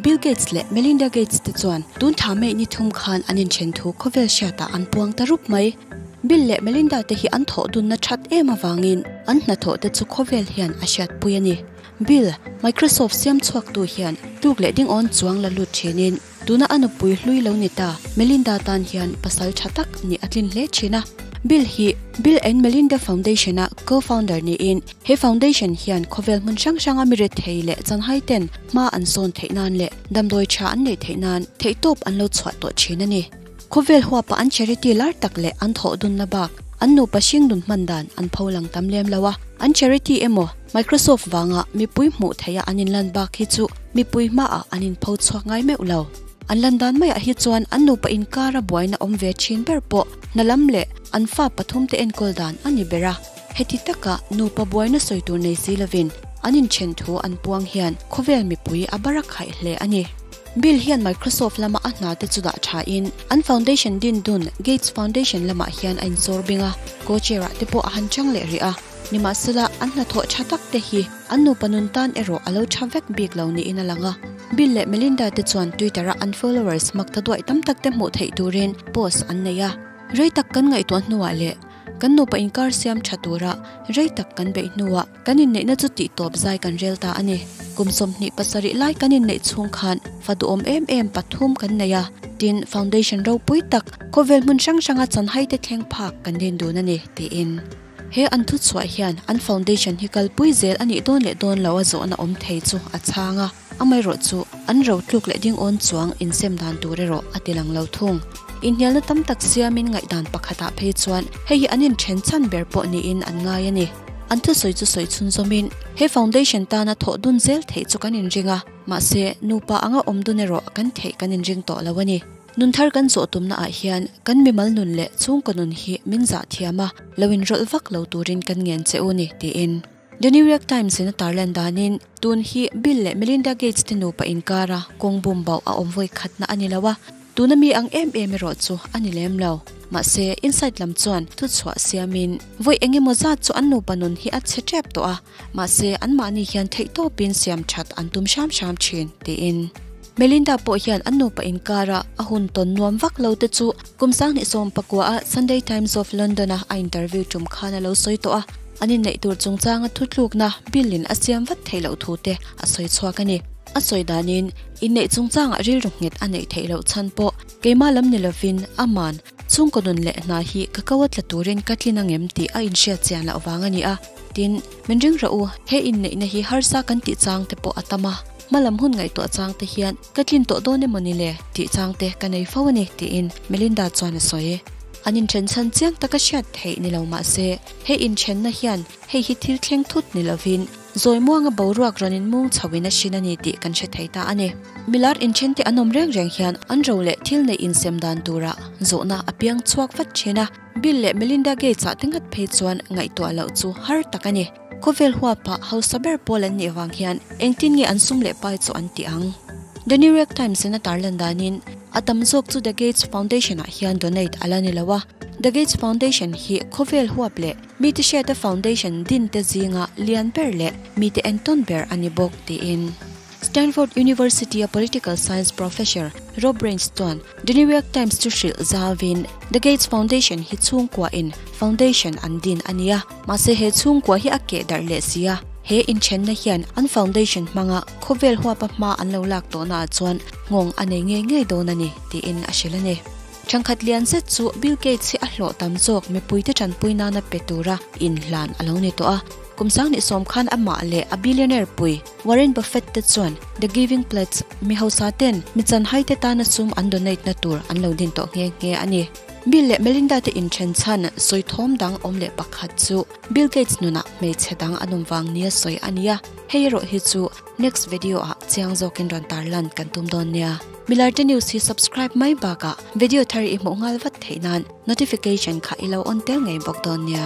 Bill Gates leh Melinda Gates te chuan tun thla May ni thum khan an inthen thu khawvel hriatah an puang ta rup mai. Bill leh Melinda te hi an thawh dunna that em avangin an hnathawh te chu khawvel hian a hriatpui a ni. Bill, Microsoft siam chhuaktu hian tluk leh dingawn chuang la lut thinin tuna a nupui hlui lo ni ta Melinda tan hian pasal tha tak nih a tlin hle thin a. Bill hi Bill and Melinda Foundation-a co-founder niin he foundation hian khawvel hmun hrang hranga mi rethei leh chanhai ten hma an sawn theih nan leh damdawi tha an neih theih nan theihtawp an lo chhuah tawh thin a ni. Khawvel huapa an charity lar tak leh an thawh dunna bak an nupa hring nun hman dan an pho lang tam lem lo a, an charity emaw Microsoft vanga mipui hmuh theiha an inlan bak hi chu mipui hmaah an inpho chhuak ngai meuh lo. An lan dan maiah hi chuan an nupa inkara buaina awm ve thin ber pawh hna lam leh an fa pathumte enkawl dan a ni ber a. Heti taka nupa buaina sawi tur nei si lovin an inthen thu an puang hian khawvel mipui a bar a khaih hle a ni. Bill hian Microsoft lama a hna te chu dah tha in an foundation din dun Gates Foundation lamah hian a insawr bing a, co-chair ah te pawh a han chang leh rih a. Nimahsela, an hnathawh tha tak te hi an nupa nun tan erawh a lo tha vek bik lo niin a lang a. Bill leh Melinda te chuan Twitter a an followers mak ta duaih tam tak te hmuh theih turin post an nei a. Rei tak kan ngaihtuah hnuah leh kan nupa inkar siam tha tura rei tak kan beih hnuah kan inneihna chu tih tawp zai kan rel ta a ni. Kum 27 lai kan inneih chhung khan fa duhawm em em pathum kan nei a, tin foundation ropui tak khawvel hmun hrang hranga chanhai te thleng phak kan din dun a ni, tiin. He an thu chhuah hian an foundation hi kalpui zel a nih dawn leh dawn lo a zawhna awm thei chu a chhang a, amaherawh chu an ro tluk leh ding awn chuang insem dan tur erawh a ti lang lo thung. Inhnialna tam tak siamin ngaihdan pakhatah phei chuan hei hi an inthen chhan ber pawh niin an ngai a ni. An thusawi chu sawi chhunzawmin he foundation tana thawh dun zel theih chu kan inring a, mahse nupa anga awm dun erawh kan theih kan inring tawh lo a ni. Nun thar kan zawh tumna ah hian kan mimal nun leh chhungkaw nun hi min zah thiam a, lo inrawlh vak lo turin kan ngen che u ni, tiin The New York Times in a tarlan danin tun hi Bill leh Melinda Gates te nupa inkara kawng bum bauh a awm vawi khatna a ni lo a, tuna mi ang em em erawh chu a ni lem lo. Mahse, Insight lam chuan thuchhuah siamin vawi eng emaw zat chu an nupa nun hi a chhe tep tawh a, Mahse, anmahni hian theihtawpin siam that an tum hram hram thin, tiin. Melinda pawh hian an nupa inkara a hun tawn nuam vak lo te chu kum 2019 a Sunday Times of London-a a interview tum khan a lo sawi tawh a, an inneih tur chungchanga thutlukna bill-in a siam vat theih loh thu te a sawi chhuak a ni. A sawi danin, inneih chungchangah rilru nghet a neih theih loh chhan pawh keimah lam ni lovin aman chhungkaw nun leh hna hi ka ko a tla turin ka tlin angem tih a inhriat chian loh vang a ni a. Tin, min ring rawh u, he inneihna hi harsa kan tih chang te pawh a tam a, hmalam hun ngaihtuah chang te hian ka tlin tawh dawn emaw ni le tih chang te ka nei fo a ni, tiin Melinda chuan a sawi. An inthen chhan chiang taka hriat theih ni lo mah se, he inthenna hian hei hi thil thleng thut ni lovin zawi muanga boruak rawn inmung chhoin a hrin a ni tih kan hre thei ta a ni. Milar inthen te an awm reng reng hian an ro leh thil neih insem dan turah zawhna a piang chhuak vat thin a. Bill leh Melinda Gates ah te ngat phei chuan ngaihtuah loh chu har tak a ni. Khawvel huapah hausa ber pawl an nih vang hian engtin nge an sum leh pai chu an tih ang? The New York Times in a tarlan danin a tam zawk chu The Gates Foundation ah hian donate a la ni lo a. The Gates Foundation hi khawvel huap leh mite hriata foundation din te zinga lian ber leh mite entawn ber a ni bawk tiin. Stanford University-a political science professor Rob Rains chuan The New York Times chu hrilh zauhin The Gates Foundation hi chhungkuain foundation an din a ni a, mahse he chhungkua hi a keh darh leh si a, he inthenna hian an foundation hmanga khawvel huapa hma an lo lak tawhnaah chuan nghawng a nei ngei ngei dawn a ni, tiin a hrilh a ni. Thangkhat lian zet chu Bill Gates hi a hlawh tam zawk mipuite tanpui nana pe tura inhlan a lo ni tawh a, kum 2010 khan amah leh a billionaire pui Warren Buffett te chuan The Giving Pledge, mi hausa ten mi chanhai te tana sum an donate na tur an lo din tawh nghe nghe a ni. Bill leh Melinda te inthen chhan sawi thawm dang awm leh pakhat chu Bill Gates nunah hmeichhe dang an awm vang nia sawi a ni a, hei erawh hi chu next video ah chiang zawkin rawn tarlan kan tum dawn nia. Milarte News hi subscribe mai bakah video thar i hmuh nghal vat theih nan notification kha i lo on tel ngei bawk dawn nia.